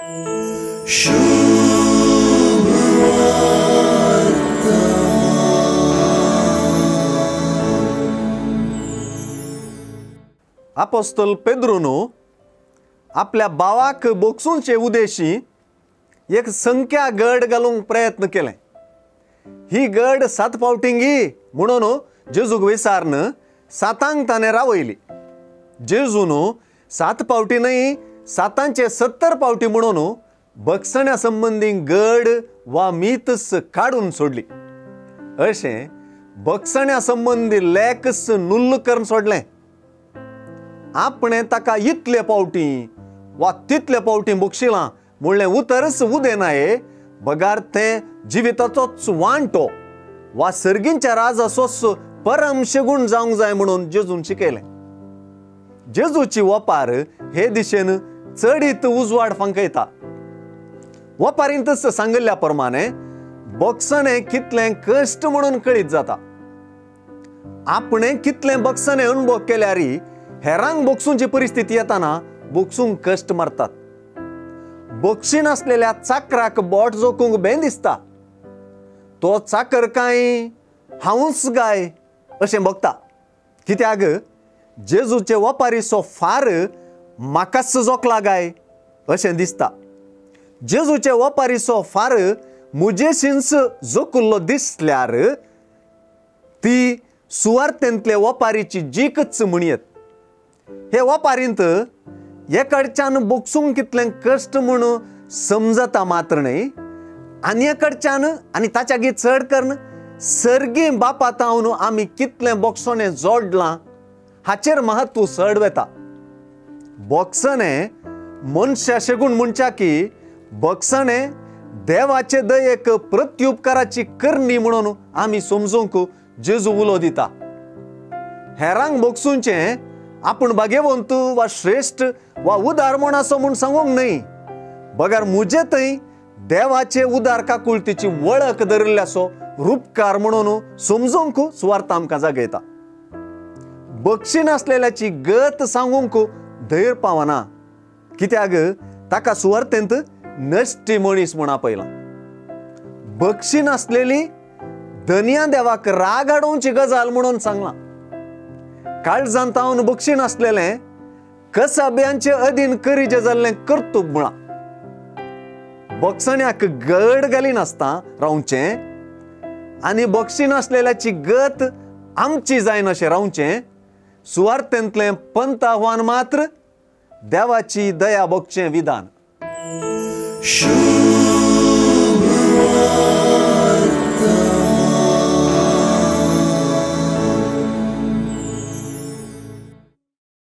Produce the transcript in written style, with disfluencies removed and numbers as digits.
आपोस्तल पेद्रून आपल्या भावाक बोगसूंचे उद्देशी एक संख्या गड घालूंक प्रयत्न केले। ही गड 7 फावटींगी म्हणून जेजूक विसारन सातांक ताणें रावयली। जेजून 7 फावटी न्हय 7 70 फावटी म्हणून बगसण्या संबंदी गड वा मीतस काडून सोडली। अशें बगसण्या संबंदी लेखस नुल्ल करून सोडलें। आपणे ताका इतले फावटी वा तितले फावटी बक्षिलां म्हणलें उतरच उदेनाये बगार तें जिविताचोच वांटो वा सर्गींच्या राजाचोच परम शेगूण जावंक जाय म्हणून जेजून शिकयलें। जेजूची वपार हे दिशेन चडीत उजवाड फांकयता। वपारींतच सांगिल्ल्या प्रमाणे बक्षणें कितलें कश्ट म्हणून कळीत जाता। आपणे कितलें बक्षणें अनुभव केल्यार हेरांक बोगसूंची परिस्थिती येताना बोगसूंक कश्ट मारतात। बक्षी नासलेल्या चाकराक बोट जोखूंक बें दिसता। तो चाकर कांय हांवूच गाय अशें भोगता। कित्याक जेजूचे वपारीचो फार म्हाकाच जोखला गाय अशें दिसता। जेजूचे वपारीचो फार मुजेशींच जोखुल्लो दिसल्यार ती सुवार्थेंतले वपारीची जीकच म्हणयेत। हे वपारींत एकडच्यान बोगसूंक कितलें कश्ट म्हूण समजता मात्र न्हय आनी एकडच्यान आनी ताच्या गी चड करून सर्गी बापा तावन आमी कितलें बोगसणें जोडलां हाचेर महत्व चड वता। बोगसणें मनशा शेगूण म्हणच्या की बोगसणें देवाचे दयेक प्रत्युपकाराची करणी म्हणून आमी समजूंक जेजू उलो दिता। हेरांक बोगसूंचें आपूण भाग्यवंत वा श्रेश्ठ वा उदार म्हण आसो म्हूण सांगूंक न्हय बगर मुजे थंय देवाचे उदार काकुळतीची वळख धरिल्ल्याचो रुपकार म्हणून समजूंक सुवार्थ आमकां जागयता। बक्षी नासलेल्याची गत सांगूंक धैर्य पावना कित्याक ताका सुवार्थेंत नश्टी मनीस म्हूण आपयला। बक्षी नासलेली धनया देवाक राग हाडोवची गजाल म्हणून सांगलां। काळजान तावन बक्षी नासलेलें कसाब्यांचे अधीन करीजे जाल्लें कर्तुब म्हळां। बक्षण्याक गड घाली नासता रावचें आनी बक्षी नासलेल्याची गत आमची जायनाशें रावचें सुवार्थेंतलें पंत आव्हान मात्र देवाची दया बगचें विधान।